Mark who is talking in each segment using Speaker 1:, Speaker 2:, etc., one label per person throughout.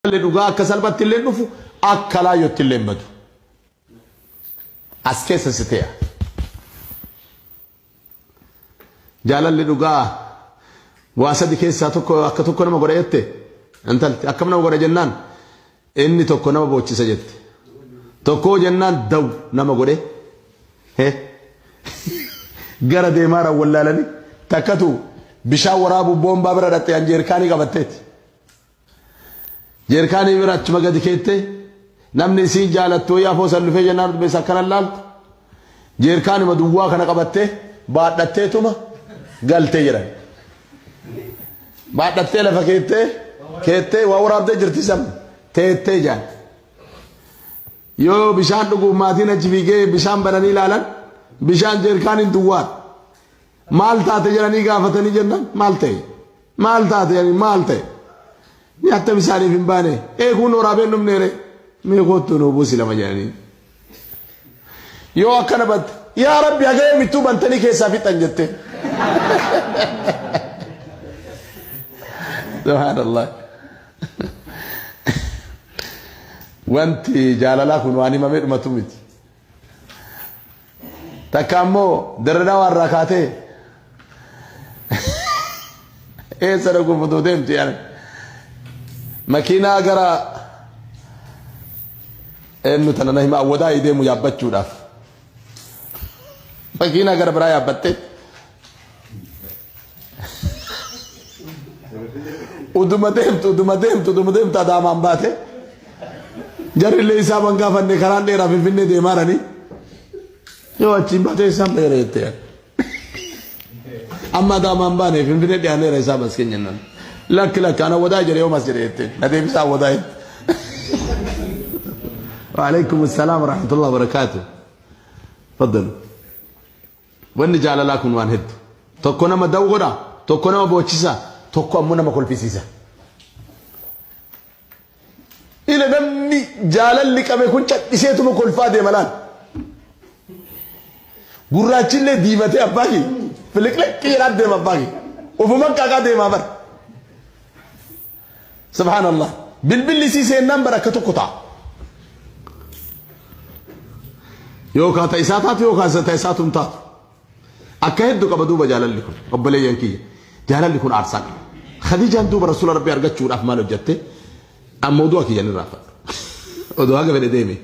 Speaker 1: Jaalalli dhugaa akka salphatti illee dhufu akka laayyootti illee hin badu. As keessa si te'a. Jaalalli dhugaa waa sadi keessaa tokko akka tokko nama godha jette intalti akkam nama godha jennaan inni tokko nama boochisa jette. Tokko jennaan daw nama godhe he gara deemaa wallaalanii takkatu bishaan waraabuu boombaa bira dhatte anjeerkaanii qabatteeti. Jeerkaanii bira achuma gadi keettee namni isiin jaalattu wayii afoo san dhufee jennaan dhumeessa akkana laaltu. Jeerkaanuma duwwaa kana qabattee baadhatteetuma galtee jedhan. Baadhattee lafa keettee keettee waa waraabdee jirti sabni teettee jaan. Yoo bishaan dhuguuf maatiin achi fiigee bishaan bananii ilaalan bishaan jeerkaaniin duwwaadha. Maal taate jedhanii gaafatanii jennaan maal ta'e? Maal taate jedhanii maal ta'e? Nyaatta bisaaniif hin baane eeguun waraabeen dhumneere mee koottu nuu buusi lama jedhanii. Yoo akkana batte yaa Rabbi haga mittuu bantanii keessaa fixan jette. Subhaanallah. Wanti jaalalaa kun waan himamee dhumatu miti. Takka ammoo Dirre Dhawaa irraa kaatee eessa dhaquuf otoo deemtu yaani makiinaa gara eenyu tana na hima awwadaa deemu yaabbachuudhaaf makiinaa gara biraa yaabbattee Uduma deemtu uduma deemtu uduma deemtu Adaamaan baate. Jarri illee isaa ban gaafanne karaan dheeraa Finfinnee deemaa jiranii. Yoo achiin baatee isaan baheera jettee. Amma Adaamaan baane Finfinnee dhiyaaneera isaa bas keenya jennaan. Lakki lakki ana wadaa jedhe yoomas jedhe jettee. Na deebisaa wadaa jette. Waalaikum salaam wa rahmatullahi wa barakaatuh. Faddalu. Wanni jaalalaa kun waan heddu. Tokko nama daw godha, tokko nama boochisa, tokko ammoo nama kolfisiisa. Ila namni jaalalli qabe kun cadhiseetuma kolfaa deema laal. Gurraachillee diimatee abbaa kee filiqliqqii jedhaa deema abbaa kee. Ofuma qaaqaa deemaa bara. Subhaanallah. Bilbilli isii seennaan bara akka tokko ta'a. Yookaan ta isaa taatu yookaan ta isaatu hin taatu. Akka hedduu qaba duuba jaalalli kun obboleeyyan kiyya. Jaalalli kun aarsaa qaba. Khadiijaan duuba rasuula rabbii argachuudhaaf maal hojjatte? Amma oduu kiyyan irraa fadhu. Oduu haga fedhe deeme.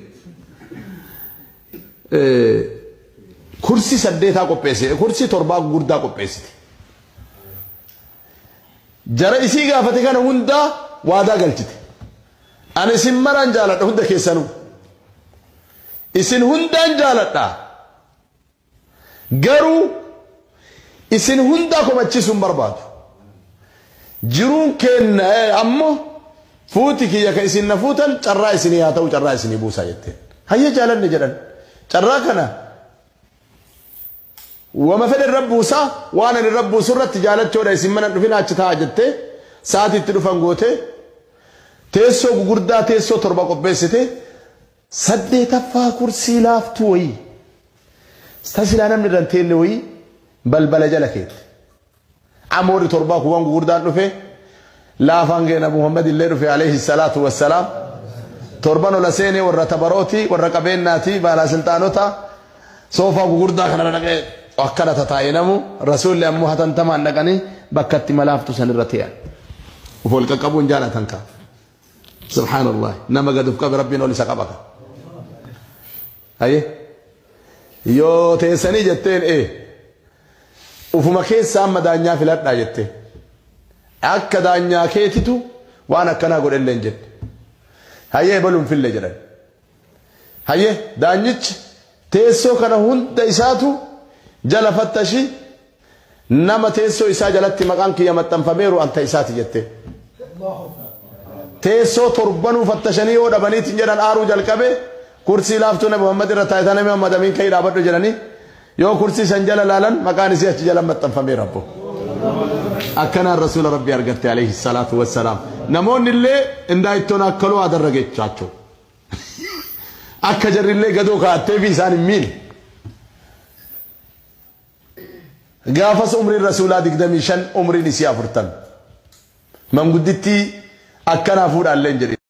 Speaker 1: Kursii saddeetaa qopheesse, kursii torbaa gurguddaa qopheessite. Jara isii gaafate kana hundaa waadaa galchite. Ani isin maraan jaaladha hunda keessanuu. Isin hundaan jaaladha. Garuu isin hundaa komachiisuu hin barbaadu. Jiruun keenna ammoo fuuti kiyya ka isin na fuutan carraa isinii haa ta'u carraa isinii buusaa jetteen. Hayyee jaalanne jedhan. Carraa kana Wama fedhe irra buusa, waan ani irra buusu irratti jaalachoodha isin mana hin dhufinaa achi taa'aa jettee sa'aatii itti dhufan gootee teessoo gugurdaa teessoo torba qopheessite saddeetaffaa kursii laaftuu wayii ta silaa namni irra hin teenne wayii balbala jala keette. Amma warri torbaa kuwwan gugurdaan dhufe laafaan keenya Muhammad illee dhufe alayhi salaatu wassalaam. Torban ola seenee warra tabarooti warra qabeennaati baalaa silxaanota soofaa gugurdaa kanarra dhaqee akkana tataa'e namu rasuulli ammoo hatantamaan dhaqanii bakka itti malaaftu sanirra te'an. Uf ol qaqqabuun jaalatan kaa. Subhaanallah nama gad uf qabe rabbiin ol isa qaba kaa. Haye yoo teessanii jetteen ee Ufuma keessaa amma daanyaa filadhaa jette. Akka daanyaa keetitu waan akkanaa godhellee hin jenne. Hayyee ebalu hin fille jedhan. Hayyee daanyichi teessoo kana hunda isaatu jala fattashi nama teessoo isaa jalatti maqaan kiyya maxxanfameeru anta isaati jette. Teessoo torbanuu fattashanii yoo dhabaniitiin jedhan aaruu jalqabe kursii laaftuu nabi Muhammad irra taayitaa nabi Muhammad amiin ka'ii dhaabadhu jedhanii Yoo kursii san jala laalan maqaan isii achi jala maxxanfameera abbo. Akkanaan rasuula rabbii argatte alayhi salaatu wassalaam. Namoonni illee indaayittoon akkaloo adarragechaachoo. Akka jarri illee gadoo kaa'attee fi isaan hin miine. Gaafas umriin rasuulaa 25 umriin isii 40. Manguddittii akkanaa fuudhaallee hin jedhin.